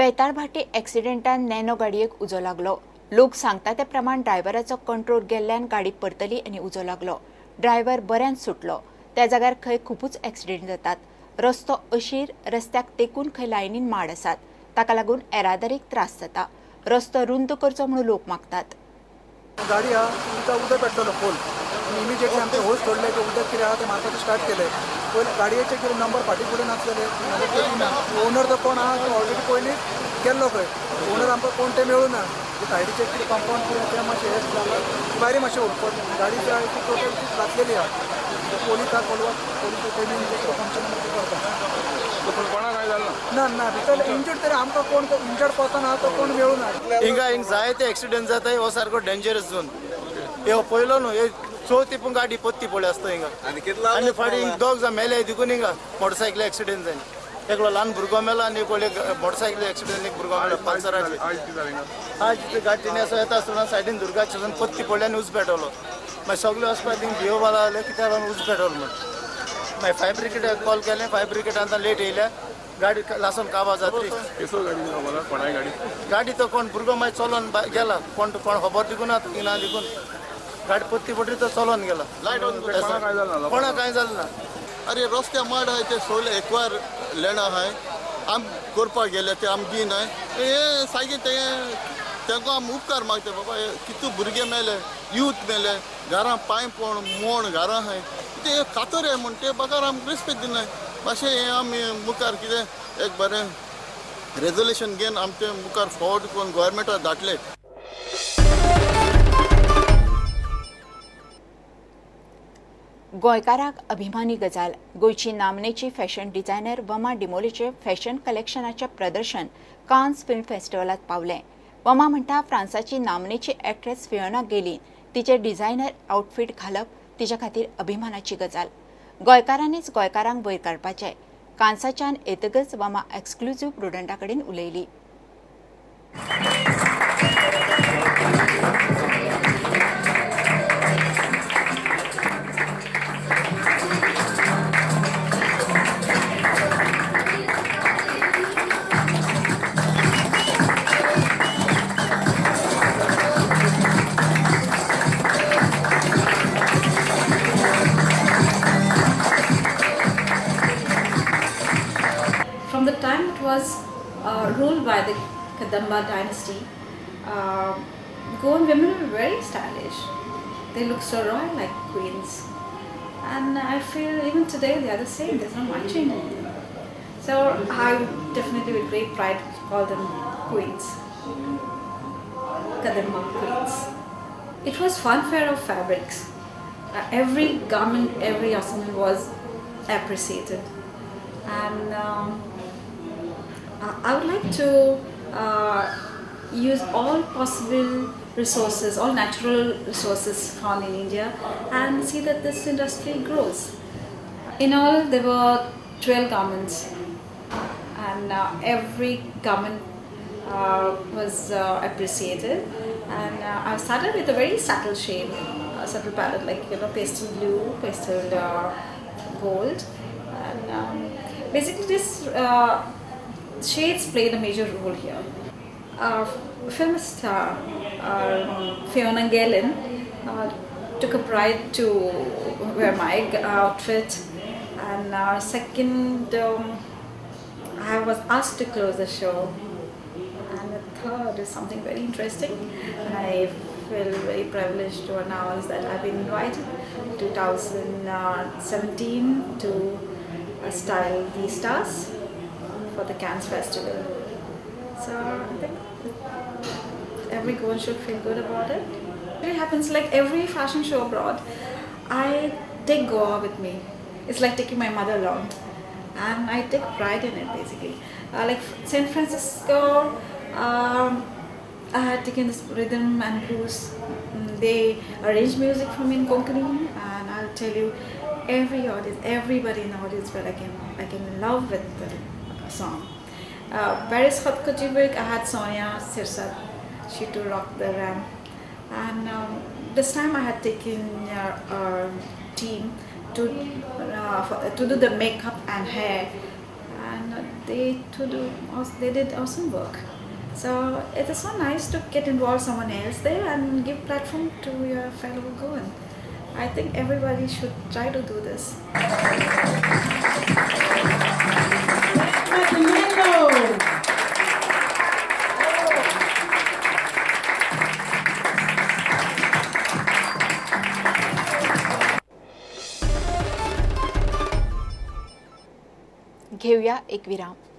Betalbatim एक्सिडेंटान nano गाडयेक उजो लागलो. लोक सांगता ते प्रमाण ड्रायव्हराचो कंट्रोल गेल्ल्यान गाडी परतली आनी उजो लागलो. ड्रायव्हर बऱ्यान सुटलो. त्या जाग्यार खंय खुबूच एक्सिडेंट जातात. रस्तो अशीर, रस्त्याक तेकून खंय लायनीन माड आसात. ताका लागून येरादारीक त्रास जाता. रस्तो रुंद करचो म्हणून लोक मागतात. गाडी आहा तिका उदक पेट्टलो फूल आनी इमिजिएटली आमचे होज सोडले, ते उदक कितें आहा तें मारपाचें स्टार्ट केलें. पयलीं गाडयेचे कितें नंबर फाटीं फुडें नासलेले, ना ओनर तो कोण आहा तो ऑलरेडी पयलीं गेल्लो खंय. ओनर आमकां कोण तें मेळूं ना. सायडीचें कितें कंपावंड कितें तें मातशें हें जालां, भायरी मातशें उरपट गाडी जी आहा ती टोटल घातलेली आहा. पोलीस आहा, कोलवा पोलीस तेणी कितें फंक्शन करता. कोणाक काय जालें ना ना भितर इंजर्ड तरी आमकां कोण इंजर्ड पर्सन आहा तो कोण मेळूं ना. हिंगा हिंग जायते एक्सिडेंट जाता. हो सारको डेंजरस झोन. हे पयलो न्हू, हे चवथी पूण गाडी पत्ती पळय आसता हिंगा. आनी फाटीं दोग जाण मेले देखून हिंगा मोटरसायकली एक्सिडेंट जाय. एकलो ल्हान भुरगो मेलो आनी एकलो मोटरसायकली एक्सिडेंट एक भुरगो मेलो पालसराचेर. आज गाडयेन असो येता आसतना सायडीन दुर्गाचे पत्ती पडली आनी उज पेटवलो. मागीर सगळे वचपाक थिंग भियोवपा लागले, कित्याक लागून उज पेटवलो म्हण. मागीर फायर ब्रिगेडाक कॉल केलें. फायर ब्रिगेड आतां लेट येयल्या. गाडी लासून काबा जातली. गाडी तो कोण भुरगो मागीर चलोन गेला. कोण कोण खबर दिकून ना ना देखून गाडी पत्ती पडली तो चलोन गेला. कोणाक कांय जालें ना. अरे रस्त्या माड आहाय ते सोगले एकवार लेणा आहाय. आम करपाक गेले ते आम दिनाय. हे सारकें ते तांकां आम उपकार मागता बाबा. हे कितू भुरगे मेले, यूथ मेले, घरां पांय पोण मोण घरां आहाय. ते कातर हे म्हण ते बगर आमकां रेस्पेद दिनाय. मातशें हें आमी मुखार कितें एक बरें रेजोल्युशन घेवन आमचे मुखार फॉरवर्ड करून गोवोरमेंटाक धाडले. गोंयकाराक अभिमानी गजाल. गोंयची नामनेची फॅशन डिझायनर वमा डिमोलीचे फॅशन कलेक्शनाचें प्रदर्शन कान्स फिल्म फेस्टिवलात पावलें. वमा म्हणटा फ्रांसाची नामनेची एक्ट्रेस फियोना गेलीन तिचे डिझायनर आउटफीट घालप तिच्या खातीर अभिमानाची गजाल. गोंयकारांनीच गोंयकारांक वयर काडपाचें. कान्साच्यान येतकच वमा एक्सक्लुझिव्ह प्रुडंटा कडेन उलयली. From the time it was ruled by the Kadamba dynasty, Goan women were very stylish. They look so royal, like queens. And I feel even today they are the same. There's not much change in them. So I definitely with great pride call them queens, Kadamba queens. It was funfair of fabrics. Every garment, every arsenal was appreciated. And I would like to use all possible resources, all natural resources found in India, and see that this industry grows. In all, there were 12 garments, and every garment was appreciated. And I started with a very subtle shade, a subtle palette, like, you know, pastel blue, pastel gold, and basically this shades played a major role here. Our film star Fiona Galen took a pride to wear my outfit, and our second, I was asked to close the show, and the third is something very interesting, and I feel very privileged to announce that I've been invited in 2017 to style the stars for the Cannes Festival. So I think every Goan should feel good about it. It happens like every fashion show abroad, I take Goa with me. It's like taking my mother along, and I take pride in it basically. Like San Francisco, I had taken this rhythm and blues. They arranged music for me in Konkani, and I'll tell you, every audience, everybody in the audience felt like I'm in love with the song. Paris Haute Couture Week, I had Sonia Sirsat. She too rocked the ramp. And this time I had taken our team to do the makeup and hair, and they did awesome work. So it is so nice to get involved someone else there and give platform to your fellow Goan. I think everybody should try to do this. घेऊया एक विराम.